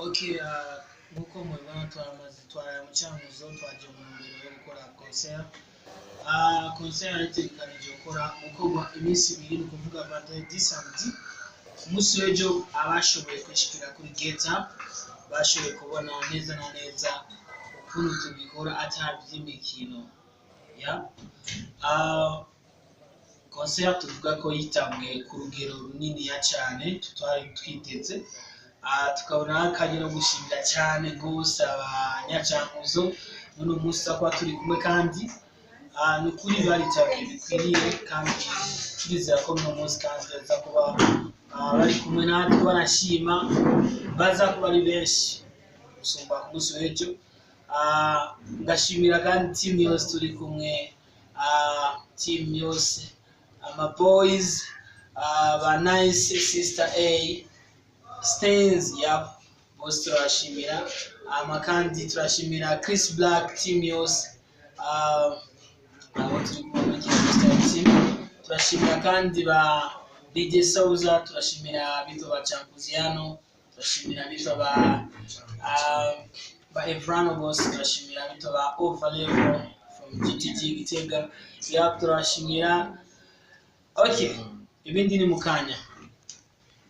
Okay, nkuko mubibona, twamaze twaraye mu Cyanguzo, twaje mu ntumbero yo gukora concert. Concert yaritegekanije gukorwa iminsi 2, ni ukuvuga vendredi, samedi. Ku munsi w'ejo abashoboye kwishikira kuri Get Up bashoboye kubona neza na neza ukuntu tubikora ata vy'imikino ya concert. Tuvuga ko yitabwe ku rugero runiniya cyane tutari twiteze. Tukabona akanya no gushimira cyane rwose abanyacankuzo none munsi kuba turi kumwe, kandi ni ukuri baritabiriye bikwiriye, kandi turizera ko uno munsi kandi baza kuba bari kumwe natwe, banashima baza kuba ari benshi gusumba ku munsi w'ejo. Ngashimira kandi team yose turi kumwe, team yose, ama boys, ba Nice, Sister A Stains, yap, bose turashimira. Ama kandi turashimira Chris Black team yose, abo turi kumwe muri Kigali team. Turashimira kandi ba DJ Souza, turashimira bitwa ba Champuziano, turashimira bitwa ba Evrano bose, turashimira bitwa ba Over Level from GTG Gitega, yap, turashimira. Okay, ibindi ni mukanya.